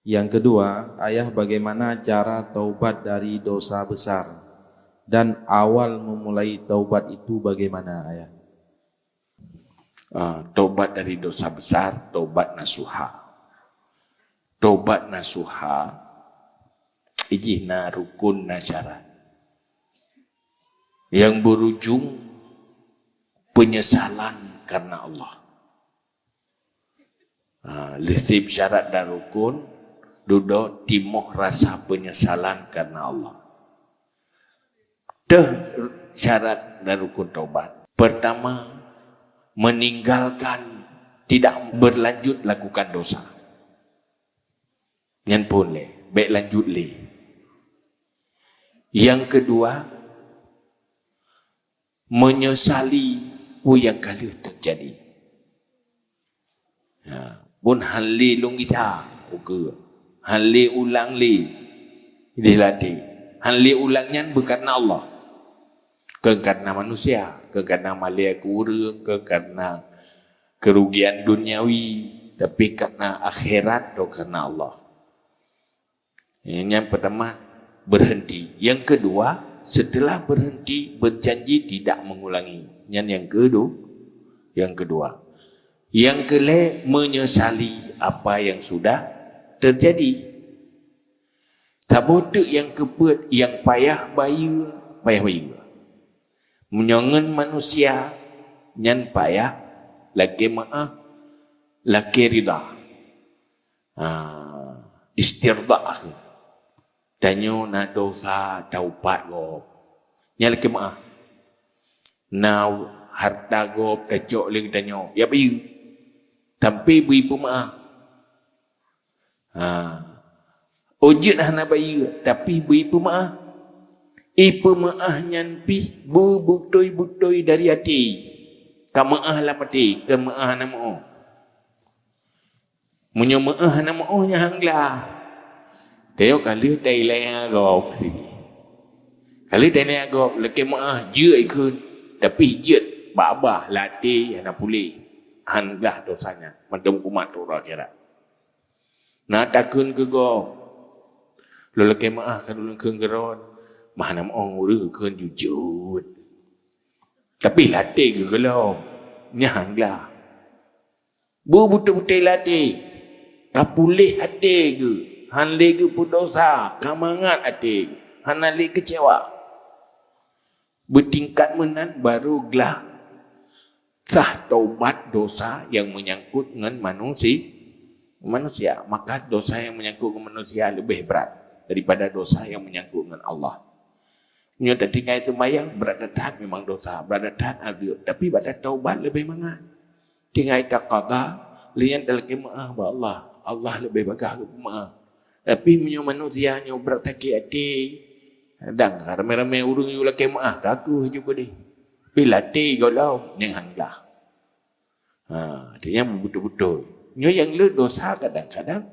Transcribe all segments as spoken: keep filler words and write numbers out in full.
Yang kedua, Ayah, bagaimana cara taubat dari dosa besar? Dan awal memulai taubat itu bagaimana, Ayah? Ah, taubat dari dosa besar, taubat nasuha. Taubat nasuha, ijih na rukun, na syarat. Yang berujung penyesalan karena Allah. Ha, lheuh seb syarat dan rukun, dudoe timoh rasa penyesalan karena Allah. Teuh syarat dan rukun taubat. Pertama, meninggalkan, tidak berlanjut lakukan dosa. Nyan phon lé, bék lanjut lé. Yang kedua, menyesali peue nyang ka lheueh teujadi. Ha, phon han lé lôn gisa, ukeue. Han lé ulang lé. Di latih. Han lé ulang nyan beukareuna Allah. Kon kareuna manusia, kon kareuna malée keu ureuëng, kon kareuna kerugian duniawi, tapi kareuna akhirat, do kareuna Allah. Yang pertama, berhenti. Yang kedua, setelah berhenti, berjanji tidak mengulangi. Nyan yang kedua. Yang kedua. Yang kelhée, menyesali apa yang sudah terjadi. Saboh teuk nyang keupeuet, nyang payah bayeue, payah bayeue. Meunyoe ngon manusia, nyan payah lakée meu'ah, lakée rida. Ha, istirda. Tanyoe na dosa, taupat gob. Nyan lakée meu'ah. Na hareuta gob tacok lé geutanyoe, ya bayeue. Tapi beu ipeumeu'ah. Ha. Oh jeuet hana bayeue, tapi beu ipeumeu'ah. Ipeumeu'ah nyan pih beubutôi-butôi dari até. Ka meu'ah lam até, ka meu'ah hana meu'oh. Meunyoe meu'ah hana meu'oh, nyan han glah. Tanyoe ka lheueh tailée gob. Ka lheueh tailée gob, lakée meu'ah jeuet ikheun, tapi jeuet babah lam até hana puléh. Han glah dosa nyan, mantong kumat tu uroe akhirat. Na takheun keu gob, lôn lakée meu'ah ka lôn kheun keu droe, meu'ah hana meu'oh ureuëng kheun jujut. Tapi lam até geuh gohlom, nyan han glah. Beubutôi-butôi lam até, ka puléh até geuh, han lé geupeudosa, ka mangat até geuh, hana lé keucewa. Beutingkat meunan baru glah sah taubat dosa nyang meunyangkot ngon manusi-, manusia. Maka dosa nyang meunyangkot ngon manusia leubeh brat daripada dosa nyang meunyangkot ngon Allah. Nyoe tatinggai seumayang, brat that-that memang dosa, brat that-that azeub, tapi bak tataubat leubeh mangat. Tinggai taqadha, lé nyan talakée meu'ah bak Allah. Allah leubeh bagah geupeumeu'ah. Tapi meunyoe manusia nyoe brat sakét até, kadang ramé-ramé ureuëng yue lakée meu'ah, ka kheueh ju keudeh. Tapi lam até gohlom, nyan han glah. Ha, artinya beutôi-beutôi. Nyoe nyang le dosa kadang-kadang.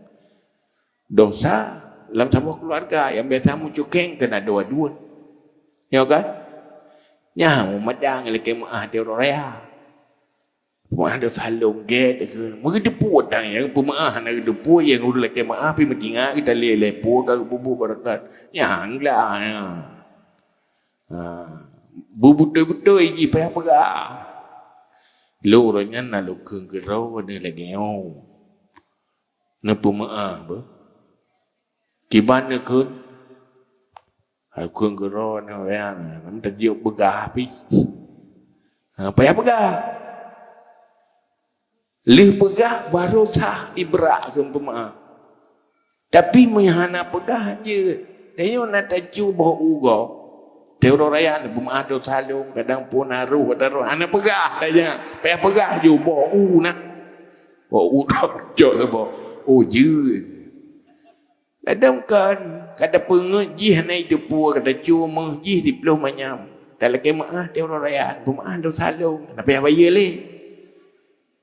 Dosa lam saboh keuluwarga nyang biasa meucukeng keunan dua-dua. Nyoe kan? Nyan meumadang lakée meu'ah di uroe raya. Peumaah dosa lôn gét keu meugeudeupu tang nyang peumaah hana geudeupu nyang ureuëng lakée maah pih meutinggai geutalée lé peue ka geupeubuet beureukat. Nyan glah nyan. Ha, beubutôi-butôi jih payah peugah. Lôn uroe nyan na lôn kheun keudroe lagée nyoe. Neupeumeu'ah beuh. Kiban neukheun, hai kheun keudroe nyoe, ya, nam tajok peugah pih. Ha, payah peugah. Lheueh peugah baru sah ibra kheun peumeu'ah. Tapi meunyo hana peugah jeuet. Tanyoe na tacue boh u gob. Teuro raya na peumeu'ah dosa lôn, kadang pun aroh, kadang roh. Hana peugah saja. Payah peugah ju boh u na. Boh u cok boh u jeuet. Ladom kon, ka tapeungeut jih hana jiteupeue, ka tacue méuh jih diploh manyam. Talakée meu'ah teuro raya, peumeu'ah dosa lôn. Hana payah bayeue lé.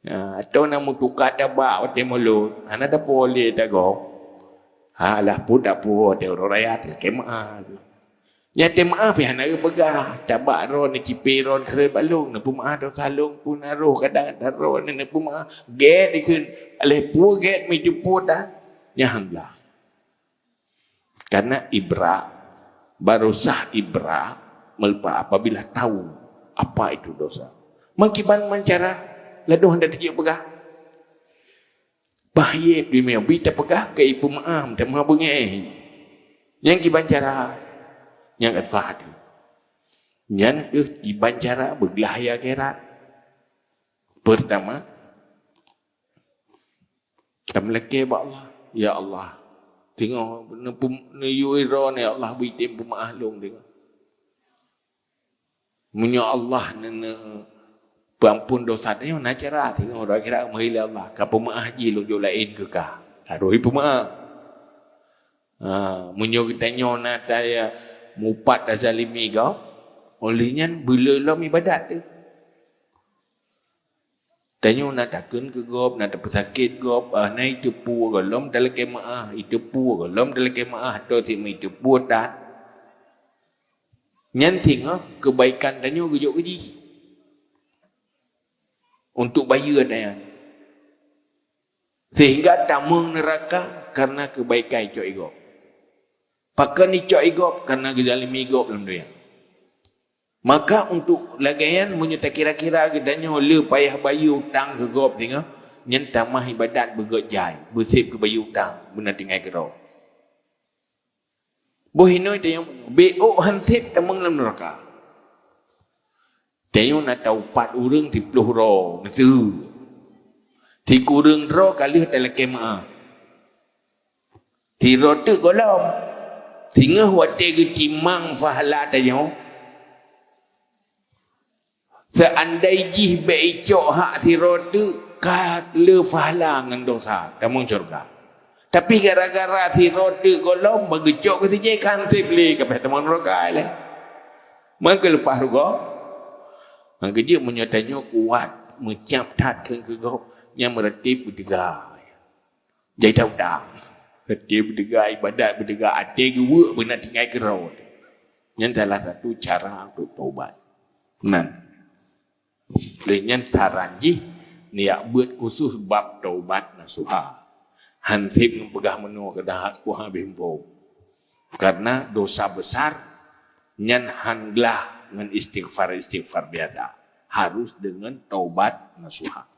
Ha, atau na meutuka tabak watée mulod, hana tapeue lé tagob. Ha, alah pun tapeue watée uroe raya talakée meu'ah. Nyan teuh meu'ah pih hana geupeugah, tabak droeneuh cipé droeneuh keu balong, neupeumeu'ah dosa lôn pun aroh kadang droeneuh neupeumeu'ah. Gét dikheun, alah peue gét meuteupue dah. Nyan han glah. Karena ibra, barosa ibra meuleupah apabila tahu apa itu dosa. Meukiban man cara, ladôm hana teujeuet peugah. Bah yeb dimeu bi tapeugah keu ipeumeu'ah teuma beungéh. Nyang kiban cara nyang ka sah teuh. Nyan keuh kiban cara beuglah ya akhirat. Pertama, tameulakée bak Allah, "Ya Allah, teungoh neupeu-, neuyue droe, ya Allah, beutem peumeu'ah lôn teungoh." Meunyoe Allah neuneu peuampon dosa tanyoe, na cara teungoh uroe akhirat meuhilée Allah, ka peumeu'ah jih lôn jok laén keu ka. Harôh ipeumeu'ah. Ha, meunyoe geutanyoe na taya mupat tazalimi gob, oleh nyan beuleu lom ibadat teuh. Tanyoe na takheun keu gob, na tapeusakét gob, ah, na iteupeue gohlom talakée meu'ah, iteupeue gohlom talakée meu'ah, atau teuma iteupeue that. Nyan singoh keubaikan tanyoe geujok keu jih untuk bayeue ata nyan. Sehingga tamong neuraka karena keubaikan icok igob. Pakon icok igob? Karena geuzalimi gob lam dunia. Maka untuk lagée nyan, meunyoe takira-kira geutanyoe le payah bayeue utang keu gob singoh, nyan tamah ibadat beugét jai, beuseb keu bayeue utang, beuna tinggai keudroe. Boh inoi tanyoe beuôk han seb tamong lam neuraka. Tanyoe na taupat ureuëng siplôh droe, meuteue. Sikureueng droe ka lheueh talakée meu'ah. Sidroe teuk gohlom. Singoh watée geutimang pahala tanyoe, seandai jih bék icok hak sidroe teuk, ka le pahala ngon dosa, tamong syurga. Tapi gara-gara sidroe teuk gohlom, ban geucok keu sijih, ka han seb lé, ka payah tamong neuraka lé. Meukeue leupah rugoe. Meukeue jeuet meunyoe tanyoe kuat, meucab that kheun keu gob, nyan meurati peuteuga. Jai that utang. Até beuteuga ibadat, beuteuga até geuweuek beuna tinggai keudroe. Nyan salah satu cara untuk taubat. Nan. Lé nyan saran jih, neujak beuet khusus bab taubat nasuha. Han seb neupeugah meunoe keudah kuah habéh muphom. Karena dosa besar nyan han glah ngon istighfar-istighfar biasa. Harus deungon taubat nasuha.